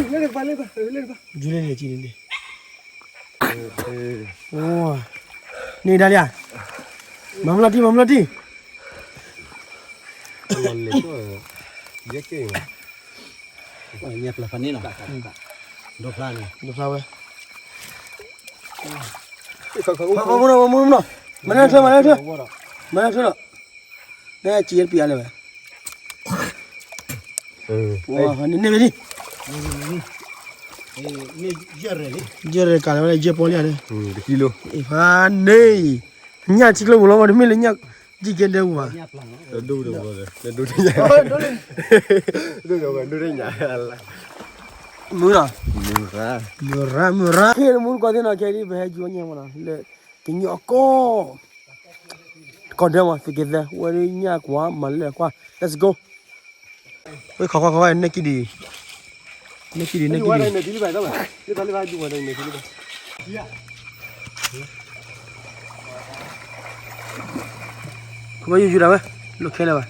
လၢတကပၤ လၢတကပၤ လၢတကပၤ ယူၤလၢန့ၣ် ကံၤလၢန့ၣ် အိ န့ၣ်ဒၣ်လံဧါ မၤမလီၤတံၢ် မၤမလီၤတံၢ် လီၤလဲၤ ယဲက့ၤ ညၣ်ပျၢၤဖးန့ၣ်လီၤ ဒိဖျါန့ၣ် ဒိဖျါဝဲ မၤနၢ်ထွဲ မၤနၢ်ထွဲ မၤနၢ်ထွဲ မၤနၢ်ထွဲဒီး နဲကံၤပံၤအါလဲၣ်ဝဲ န့ၣ်န့ၣ်ဝဲဒၣ် ယဲၢ်ရဲၣ်ကးလၢဝဲဒၣ် ယဲၢ်ပီလံဧါန့ၣ် တကံလိ အံၤဖးန့ၣ် ညၣ်ထံကျိပူၤလီၤ တမ့ၢ်လၢညၣ် ယံၣ်ကဲဒဲပူၤဘၣ် ဒိၣ်ဒိၣ် ဒိၣ်ညါ မုၢ်နီၤ မုၢ်ရါ မုၢ်ရါ ခဲအံၤမူတကိးသ့ၣ်နီၤ ခဲအံၤပဟဲကၠိညါမးနီၤ လၢ ကညီကီၢ် တကီၢ်ဒဲးမး သုးက့သၢ ဝဲဒၣ်ညၣ်ကွၢ် မၤလၢကွၢ် let's go ဝဲခီခီခီ နဲကံၤဒံး နဲကံၤဒံး နဲကံၤဒံး ခီယူၤယူၤဒၣ်ဝဲ လိာ်ခဲလၢာ်ဘၣ်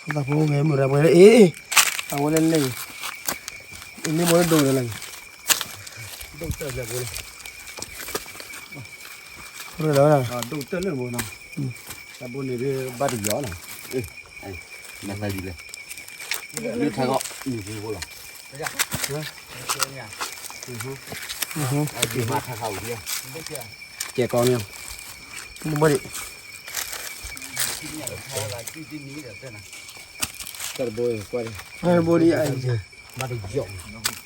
သးဖိဂဲၤမုၢ်ရၤပှဲၤလၢ အ့ အဝဲလၢလဲၣ်အံၤ အ့လၢမ့ၢ်ဒိၣ်လၢ်လၢ် ဒိၣ်တၢ်လၢဘိနီၤ ဒိၣ်တၢ်လၢဘိနီၤ တၢ်ဘိန့ၣ်ဒ်ဘၣ်တယီၤနီၤ နသးယံၤလဲၣ် လၢထါဂီၢ် မံၤပူၤဘိလီၤ မၤထါခါအူၤဒံး ကဲကီမ့ၢ် ဘိဒံး တၢ်တဘိကွၢ် တၢ်တဘိဒံး ဘၣ်တယီၤ ညၣ်ပျၢ်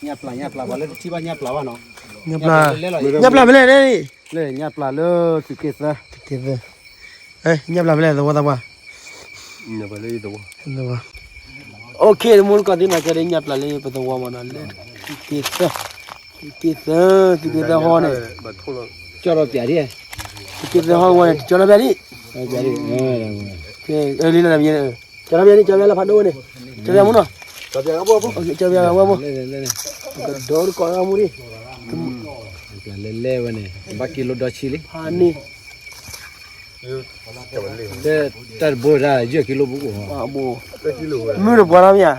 ညၣ်ပျၢ် ပှၤလၢတထံၣ်ဘၣ်ညၣ်ပျၢ်ဘၣ်နီၤ ညၣ်ပျၢ် ညၣ်ပျၢ်ဖဲလဲၣ်န့ၣ် လၢညၣ်ပျၢ်လၢသုးက့သၢ သုးက့သၢ ညၣ်ပျၢ်ဖဲလဲၣ်သဝီသးပှၢ် သဝီ OK တမူတကိးသ့ၣ်နီၤ ကဲဒ်ညၣ်ပျၢ်လၢပသဝီမးနီၤ လၢသုးက့သၢ သုးက့သၢ သုးက့သၢဟီန့ၣ် ကၠီထီၣ်ပၠးဒံး သုးက့သၢဟီဝဲန့ၣ် ကၠီထီၣ်ပၠးဒံး ပၠးဒံး ကၠီထီၣ်ပၠးဒံး ကၠီထီၣ်ပၠးဒံး ကၠီထီၣ်ပၠးလၢဖးဒိၣ်ဝဲန့ၣ် ကၠီထီၣ်ပၠးမူနီၤ ကၠီထီၣ်ပၠးဝဲမူ ကဒီတကိးမူဒံး လဲၤလဲၤဝဲန့ၣ် ဘၣ်ကံလိဒီဆံလံ ဖးန့ၣ် တၢ်တဘိဒၣ် ယဲၢ်ကံလိပူၤ မုၢ်တပှၤလီၤမ့ၢ်ဧါ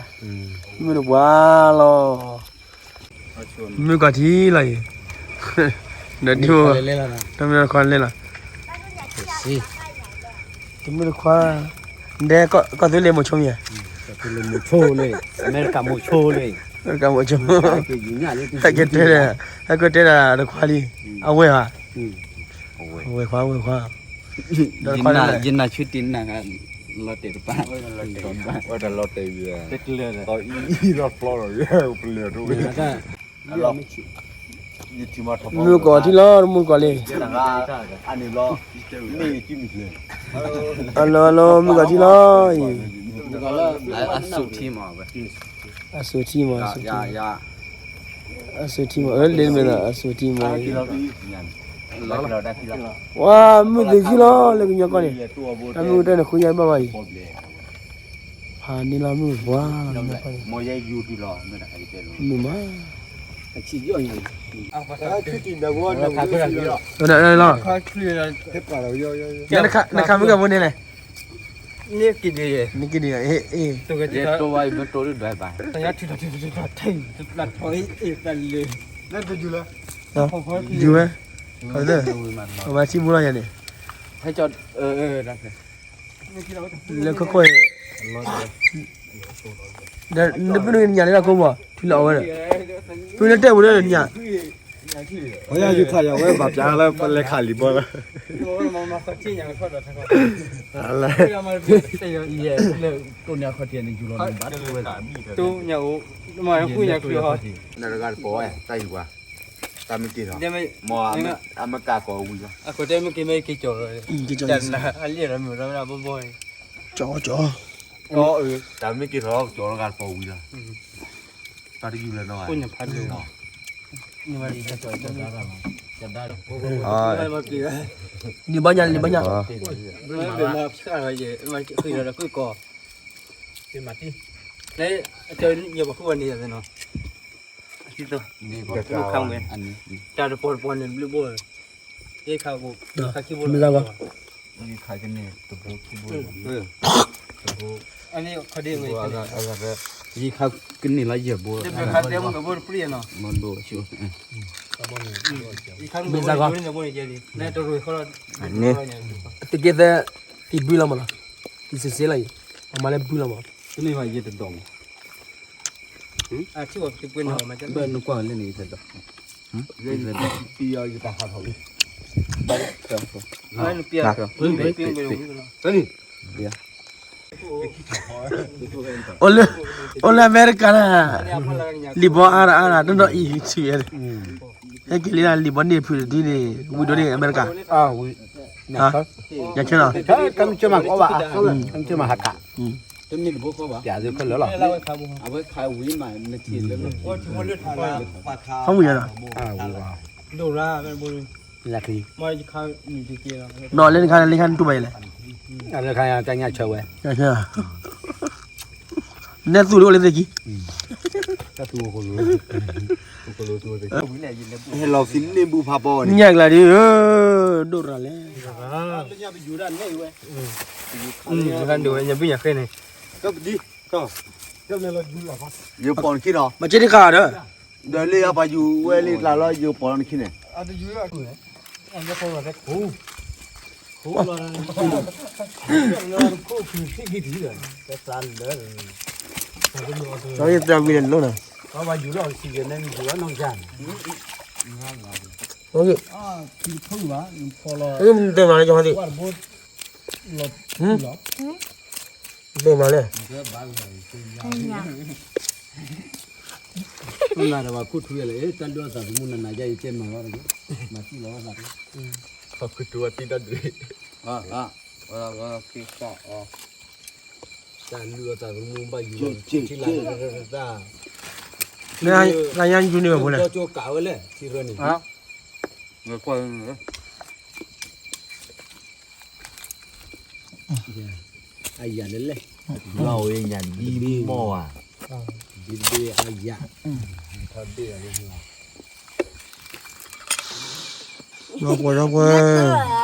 မုၢ်တပှၤလီၤ မုၢ်ကီၢ်ထံလီၤအံၤ ဒီးဒိၣ် တမ့ၢ်တခွါလဲၣ် တမ့ၢ်တခွါ ဒဲကီၢ်သူလ့ၤမိၤဆိမ့ၢ်ဧါ မိၤဆိလ့ၣ် အမဲရကၤမိၤဆိလ့ၣ် အမဲရကၤမိၤဆိ ဟဲက့ၤတဲဒီး ဟဲက့ၤတဲဒၣ်တခွါလံ အဝဲၢ်ဧါ အဝဲၢ်ခွါ အဝဲၢ်ခွါ ယနၢ်ဆူတ့နၢ် လီၤတဲာ်တပၤ တလၢာ် မုၢ်ကီၢ်ထံလီၤ တမုၢ်ကီၢ်လံ အလီၤလီၤ မုၢ်ကီၢ်ထံလီၤအံၤ အစိထံမး အစိထံမး အစိထံမး အၢ လ့မဲာ်သး အစိထံမး ဝါ မုၢ်သုးခံလီၤ လၢကညီကီၢ်န့ၣ် တၢ်မုၢ်ကတၢၢ်န့ၣ် ဃုယၤဘၣ်ဘၣ်အံၤ န့ၣ်လီၤမုၢ်ပှၤလီၤ, မ့ၢ်ယဲယူၤတုၤလီၤ, မ့ၢ်တခါယတဲလီၤ, မ့ၢ်မး, အဆံးယီၣ်ညါ, လီၤ, နခးမုၢ်ကဖိန့ၣ်လဲၣ်, နက့ၤဒ်, နက့ၤဒ်, ယူၤဝဲ, အမၤထံဘူလီၤယၤန့ၣ်, လၢခီၣ်ခိၣ်, နပနုၤညၣ်လၢကိးဘၣ် ထွံၣ်လီၤအီၣ်ဝဲဒီး, ဖုလၢတဲာ်ပူၤလၢညၣ်, ပယါယူၤခးယၤဝဲဘၣ်ပျါလၢပလဲၤခးလံာ်ဘီလၢ, လၢ, တိၢ်ညါခီၣ်ထံးန့ၣ် ယူၤလီၤ, တိၢ်ညါအိၣ်, နတဂၤတပိးဝဲ တၢ်ယူၤပှၤ, တၢ်မ့ၢ်က့ၤထီၣ်, မ့ၢ်အမ့ၢ်ကးကိးဝံၤလီၤ, အခိၣ်တဲမ့ၢ်က့ၤမ့ၢ်က့ၤကၠီၤလီၤ, တၢ်နလံၣ်ဒီးမုၢ်ဒီးဘီဘီ, ကၠီကၠီ, တၢ်မ့ၢ်က့ၤထီၣ်ကၠီၤလီၤဂၤတပိးဝံၤလီၤ, တၢ်တယူၤလၢၤနီၤ, လံာ်ဘီညါ လံာ်ဘီညါ, တၢ်တပီၤတပီၤန့ၣ်ဘျုးဘိ, ယခး, မ့ၢ်လၢဂီၤ, ယခးကန့ၢ်တဘိခံဘိ, ယခးကန့ၢ်လီၤယဲၢ်ဘိ, မ့ၢ်လၢဂီၤ, တက့ၢ်သဲ, ယဘုလီၤမးနီၤ, ယစံးစ့လီၤယံၤ, အမၤလၢဘုလီၤမး, တန့ၢ်ဘၣ်ယဲၢ်တဒီးမး နကွၢ်လၢန့ၣ်ယတဒီး, အိၣ်လၢ, အိၣ်လၢအမဲရကၤန့ၣ်, လံာ်ဘီအါရအါရ တနီၤအံၤဆံးဝဲ, ဟဲက့ၤလံလံာ်ဘီန့ၢ်ဖုးတဒုန့ၣ် ဝံၤဒိးန့ၢ်အမဲရကၤ, ညါဆၢနီၤ, တမ့ၢ်ကမၤကီဘၣ်, တမ့ၢ်ကမၤဟးကး, တမ့ၢ်တဘိဃီဘၣ်, ပျးသုခဲလၢာ်လီၤ, အဝဲခးဝံၤမး, ဟီဝံၤနီၤ, ဒိၣ်ရၣ်, နီၤလၢနခါလၢခါနတူၢ်ဘၣ်ယလဲၣ်, လၢခါတၢ်ညၣ်ဆၢဝဲ, နဲၣ်သူၣ်လၢအိၣ်လၢသ့ၣ်ခံ, ဟဲလီၤသံန့ၢ်ဘူဖးပီန့ၣ်, ညၣ်ကျါဒ်, ဒိၣ်ရၣ်လဲၣ်, ညၣ်ဘုညၣ်ဃ့န့ၣ်, ယပိာ်နခံဒီး, မၤက့တခါဒီး, ဒီးလၢအပှၤယူၤဝဲလံကျါလီၤ ယပိာ်လီၤနခံန့ၣ်, သရၣ်ဝံၤန့ၣ်လိၣ်နၤ, တမၤလၢ, တမၤလၢ, တၢ်လုၢ်အီၣ်သးသမူနၤနၤယါယတဲမၤလီၤ, မၤသံလီၤသး, ခီၣ်ခူတူၢ်ဝဲတံၢ်တၢ်ဒုး, တၢ်လုၢ်အီၣ်သးသမူဘၣ်ယူၤလီၤ, တၢ်, လၢညါယူၤန့ၢ်ဝဲဖိလဲၣ်, ကၠိကးဝဲလဲၣ်, ထံရၢန့ၣ်, အယၤလဲၣ်လဲၣ်, လီၤဝဲယၤဒ်မီၢ်ဧါ, ဒ်တဘ့ၣ်အယၤ, ထီၣ်ဒ့ၣ်အီၤလၢ, လီၤပှီၢ်လီၤပှီၢ်